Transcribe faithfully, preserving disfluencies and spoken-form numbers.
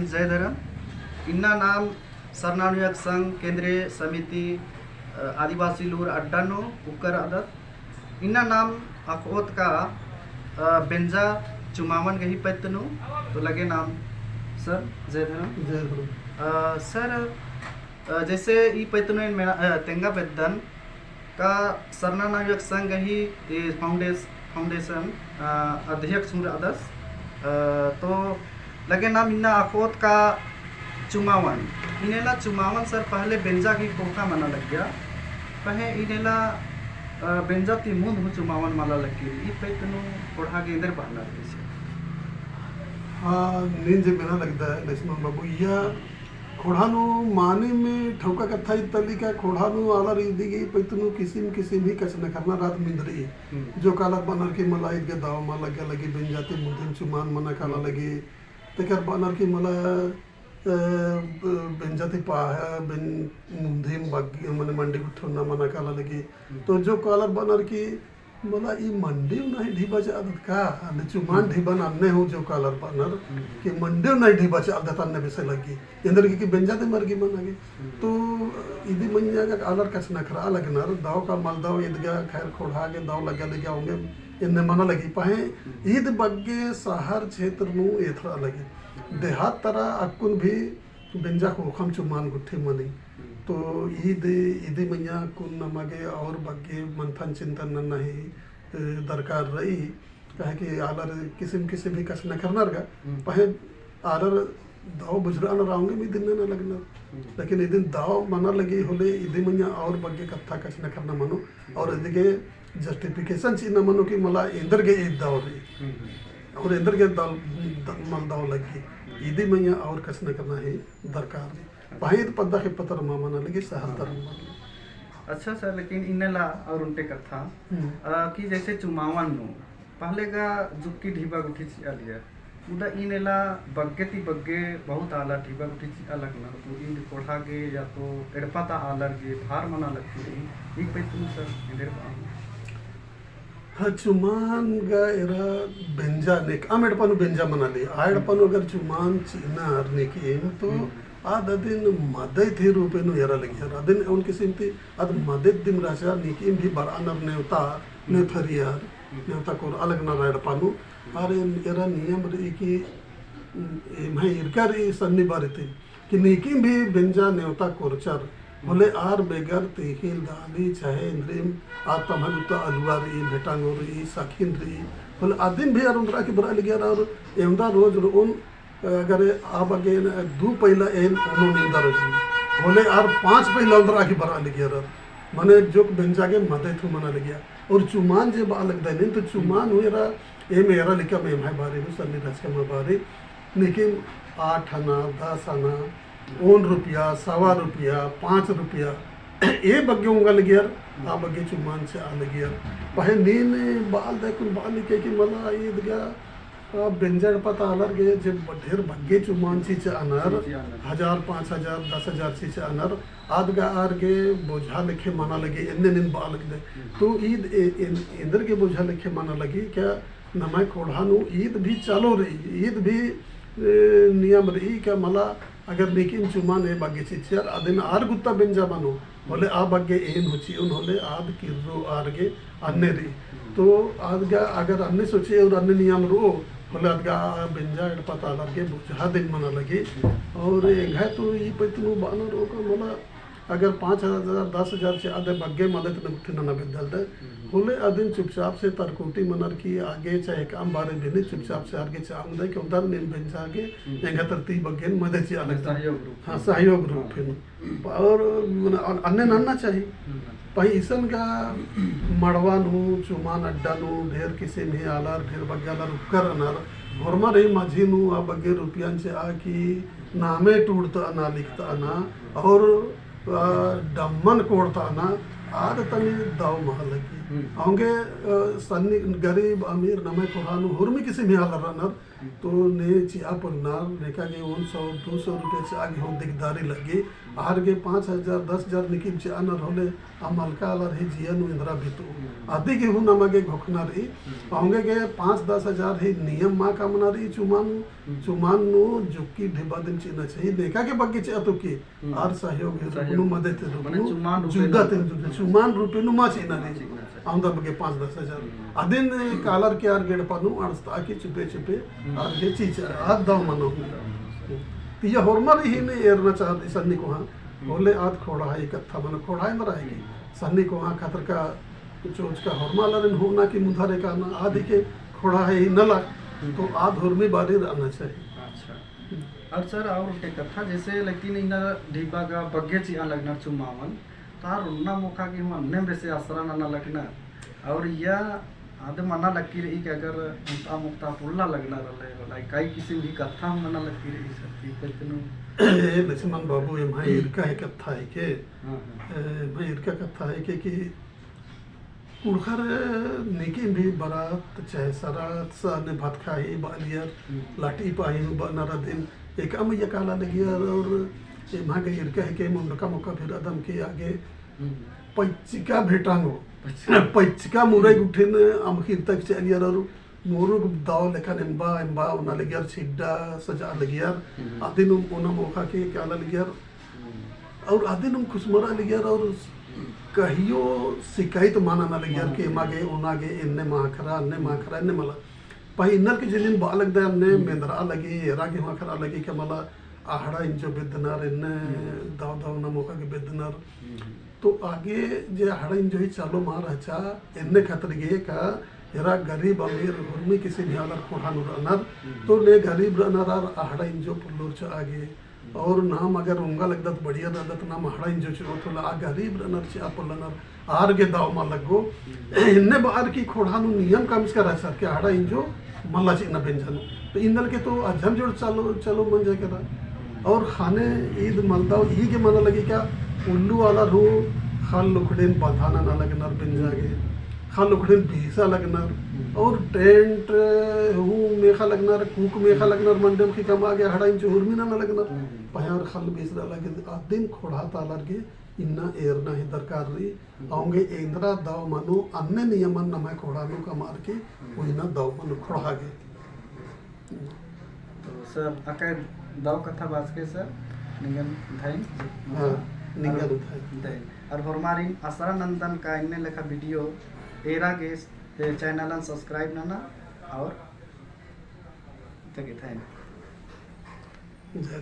जय धर्म। इन्ना नाम सरना नू एकसन संघ केंद्रीय समिति, अ, आदिवासी लूर अड्डा नू उक्कर रअदत। इन्ना नाम अख़ोत का, अ, बेंजा चुमावन गही पत्त नू, तो लगे नाम सर, जय धर्म। जय धर्म। अ, सर, अ, जैसे ई पत्त नू एन मेना, अ, तेंगा बेद्दन, का सरना नू एकसन संघ ही ए फाउंडेस-, फाउंडेशन, अ, अध्यक्ष हूँ रअदस। अ, तो लगे नाम इन्ना अख़ोत का चुमावन। इन्नेला चुमावन सर पहले बेंजा गही ख़ोख़ा मना लग्गिया। पहें इन्नेला, अ, बेंजा ती मुन्द हूँ चुमावन मला लग्गी। ई पत्त नू ख़ोंड़हा गे एन्देर बअनर कैसे? हाँ, नीन जे मेना लगदय, लक्ष्मण बाबू, इया ख़ोंड़हा नू मानिम ठौका कत्था इत्तली का ख़ोंड़हा नू आलर इदी गही पत्त नू किसिम किसिम ही कछनखरना रअदत मिंदरी। हम्म। जोक आलर बअनर की मला इदगे दव मल लग्गा लगी, बेंजा ती मुन्दिम चुमान मना काला हम्म। लगी। तेकर बअनर की मला, अ, ब-, बेंजा ती पाहा, बेन-, मुन्दिम बग्गे, मने मंडी गुट्ठी ओन्ना मना काला लगी। हम्म। तो जोक आलर बअनर की मला ई मंडी ओन्ना ही ढिबा चिअदत का, अन्ने चुमान हम्म। ढिबा नन्ने हूँ जोक आलर बअनर, हम्म। कि मंडी ओन्ना ही ढिबा चिअदत अन्ने बेसे लग्गी। एन्देरगे कि बेंजा ती मरगी मना गे। हम्म। तो इदी मइय्याँ गा आलर कछनखरआ लगनर, दव का मल दव इदगा खैर ख़ोंड़हा गे दव लग्गा लगी औंगे एन्ने मना लगी। पहें हम्म। ईद बग्गे शहर क्षेत्र नू एथरआ लगी। हम्म। देहात तरा अक्कुन भी बेंजा ख़ोख़ाम चुमान गुट्ठी मनी। हम्म। तो ईद, इदी मइय्याँ कुन नमा गे और बग्गे मंथन चिंतन नन्ना ही, ए, दरकार रई। काहे कि आलर किसिम किसिम ही कछनखरनर गा, हम्म। पहें आलर दव बुझुरआ नर औंगे मी दिम नना लगनर। हम्म। लेकिन इदिन दव मना लगी होले इदी मइय्याँ और बग्गे कत्था कछनखरना मनो, हम्म। और इदी गे justification चिअना मनो कि मला एन्देरगे ईद दव रई। हम्म। और एन्देरगे दव, द-, मल दव लग्गी। हम्म। इदी मइय्याँ और कछनखरना ही दरकार रई। पहें ईद पद्दा खेप्पा तरा मल मना लगी, शहर तरा मल मना लगी। अच्छा सर, लेकिन इन्नेला और ओन्टे कत्था, हम्म। अ, कि जैसे चुमावन नू, पहले गा जुक्की ढिबा गुट्ठी चिआ लगिया, मुदा इन्नेला बग्गे ती बग्गे बहुत आलर ढिबा गुट्ठी चिआ लगनर, तो इन्द ख़ोंड़हा गे या तो एड़पा ता आलर गे भार मना लगती रई, ई पत्त नू सर एन्देर बआ। हाँ, चुमान गा एरा बेंजा नेकअम एड़पा नू बेंजा मना लगी। आ एड़पा नू अगर चुमान चिअनर नेकअम तो हम्म। आद अदिन मदइत ही रूपे नू एरा लगियर। अदिन ओन किसिम ती आद मदइत दिम रहचा, नेकअम भी बरअनर नेवता, हम्म। नेवथरियर, हम्म। नेवता कोरआ लगनर आ एड़पा नू। आर एन-, एरा नियम रई कि, उम, एम्है ईरका रई सन्नी बारी ती। कि नेकअम भी बेंजा नेवता कोरचर, होले आर बेगर तिख़िल दाली चाहे एन्देरम आर तम्है गुत्ता अलुवा रई, भेटांगो रई, साखिन रई, होले अदिन भी आर ओन्दरआ की बरआ लगियर और एवंदा रोज रओन, अगर आ बग्गे दू पइला एन ओनोन एवंदा रोज, होले आर पाँच पइला ओन्दरआ की बरआ लगियर, मने जोक बेंजा गे मदइत हूँ मना लगिया। और चुमान जे बआ लगदय नीन, तो चुमान हूँ एरा, एम एरा लेकिन एम्है बारी नू सन्नी रहचकम बारी, नेकअम आठ आना, दस आना, ओन रुपया, सवा रुपया, पाँच रुपया, ए बग्गे ओंगा लगियर, आ बग्गे चुमान चिआ लगियर। पहें नीन बआ लगदय कुन बआ लगिया कि मला ईद गा, आ, बेंजा एड़पा ता आलर गे जे ब-, ढेर बग्गे चुमान चिचअनर, चिचअनर। हजार, पाँच हजार, दस हजार चिचअनर, आद गा आर गे बोझा लेखे मना लगी, एन्ने नीन बआ लगदय। हम्म। तो ईद ए-, एन-, एन्देरगे बोझा लेखे मना लगी, का नम्है ख़ोंड़हा नू ईद भी चालो रई, ईद भी, ए, नियम रई, का मला अगर नेकअम चुमान ए बग्गे चिच्चर, अदिन आर गुत्ता बेंजा मनो, होले आ बग्गे एन हूँ चिओन होले आद किर्रो आर गे अन्ने रई। तो आद गा अगर अन्ने सोचे और अन्ने नियम रओ, होले आद गा बेंजा एड़पा ता आलर गे बोझा दिम मना लगी। और एंग्है तो ई पत्त नू बअना रओ का मला अगर पाँच हजार, दस हजार चिअदय बग्गे मदइत नना गुट्ठी नना बेद्दालदय, होले अदिन चुपचाप से तरकुटी मनर की आगे चाहे एकअम बारी बेनी चुपचाप से आर गे चिआ ओंगदय कि ओन्दर नीन बेंजा गे एंग्है तरती बग्गे मदइत चिआ लगदय। सहयोग रूप। हाँ, सहयोग रूप है। और मने अन-, अन्ने नन्ना चाही। पहें इसन गा मड़वा नू, चुमान अड्डा नू, ढेर किसिम ही आलर, ढेर बग्गे आलर उपकर रअनर। होरमर ही मझी नू आ बग्गे रुपयन चिआ की नामे टूड़तअना, लिखतअना, और, आ, डम्मन कोड़तअना, आद तनी दव मल लगी। औंगे, आ, सन्नी गरीब, अमीर, नम्है ख़ोंड़हा नू, होरमी किसिम ही आलर रअनर, तो ने चिआ पोल्लनर, नेका गे ओन सौ, दो सौ रुपया चिआ गे हूँ दिकदारी लग्गी। आर गे पाँच हजार, दस हजार निकिम चिअनर होले, आ मलका आलर ही जिया नू एन्दरा बीतू। अदी गे हूँ नमा गे घोखना रई। औंगे गे पाँच दस हजार ही नियम मा कमना रई, चुमान, चुमान नू जुक्की ढिब्बा दिम चिअना चाही। नेका गे बग्गे चिआ तो की, हम्म। आर सहयोग ही रूप नू, मदद ही रूप नू, जुदा ती जुदा, चुमान रूपे नू मा चिअना रई। औंदा बग्गे पाँच दस हजार। अदिन कालर के आर गे एड़पा नू अंड़सता की चुपे चुपे आर गे चिच्चर, आद दव मनो। तिया होरमर ही ने एरना चाहत सन्नी कोहाँ, होले आद खोड़हा ही कत्था मनो, खोड़हा ही मरा है की। सन्नी कोहाँ खतरका चोचका होरमा आलरिन होना की मुधारे काना, आद ही के खोड़हा ही नला, तो आद होरमी बारी रहना चाहिए। अच्छा। और सर, और एक कत्था, जैसे लेकिन इन्ना ढिब्बा गा बग्गे चिआ लगनर चुमावन, तो आर ओन्ना मोखा गे हूँ अन्नेम बेसे असरा नना लगनर। और या आद मना लग्गी रई कि अगर ओन्टा मोखा पोल्ला लगनर रहले, वाला कई किसिम ही कत्था मना लग्गी रई सर, कि कतनो। ए, लक्ष्मण बाबू, एम्है ईरका ही कत्था है के? हाँ, हाँ। ए, एम्है ईरका कत्था है के कि कुँड़ुख़र निकिम भी बरात चाहे सरात सा ने भात खाही बअलियर, हम्म। लाटी पाही नू बअनर अदिन, एकअम इया काला लगियर और एम्हा गे ईरका है के मुंडका मोका फिर अदम के आगे हम्म। पच्चिका भेटांगो। पच्चिका। पच्चिका मुरई गुट्ठिन अमख़ी तक चलियर और मुरुक दव लेखन एम्बा, एम्बा ओना लगियर छिड्डा सजा लगियर। हम्म। अदिन ओना मोखा के काला लगियर। हम्म। और अदिन खुसमरा लगियर और कहियो शिकायत मा नना लगियर मा कि नना एमा गे, ओना गे, एन्ने मा ख़क्खरा, एन्ने मा ख़क्खरा, एन्ने मला। पहें इन्नर के जिनिन बआ लगदय, एन्ने हम्म। मेंदरआ लगी, एरा गे मा ख़क्खरा लगी कि मला अहड़ा इंजो बेद्दनर, एन्ने हम्म। दव दव ओना मोखा गे बेद्दनर। हम्म। तो आगे जे अहड़ा इंजो ही चालो मा रहचा, एन्ने खतरी गे का एरा गरीब अमीर हुरमी किसिम ही आलर खोंड़हा नू रअनर, हम्म। तो ने गरीब रअनर आर अहड़ा इंजो पोल्लोर चिआ गे। हम्म। और नाम अगर ओंगा लगदत बढ़िया रअदत नाम अहड़ा इंजो चिओत होले आ गरीब रअनर चिआ पोल्लनर आर गे दव मा लग्गो। हम्म। एन्ने बअर की खोंड़हा नू नियम कमचका रहचर कि अहड़ा इंजो मला चिअना बेंजा नू। तो इन्नर के तो अझम जोड़ चालो, चालो मंजा केरा। और ख़ने ईद मलदव ई गे मना लगी का उल्लू आलर हूँ ख़ल्ल उखड़िन बंधा नना लगनर बेंजा गे। ख़ल्ल उखड़िन बीसा लगनर। और टेंट हूँ मेख़ा लगनर, कुक मेख़ा लगनर, मंडप की कमआ गे अहड़ा इंजो हुरमी नना लगनर। पहें आर ख़ल्ल बीसरआ लगी अदिन खोंड़हा ता आलर गे इन्ना एरना ही दरकार रई। औंगे एन्दरा दव मनो अन्ने नियमन नम्है खोंड़हा नू कमअर की उइना दव मनो खोंड़हा गे। तो सर, अकय दव कत्था बाचकय सर, निंगन धइन। हाँ, निंगन धइन। धइन। और होरमारिन असरा नन्दन का एन्ने लेखा video एरा गे, ए, channel न subscribe नना और तके धइन। जय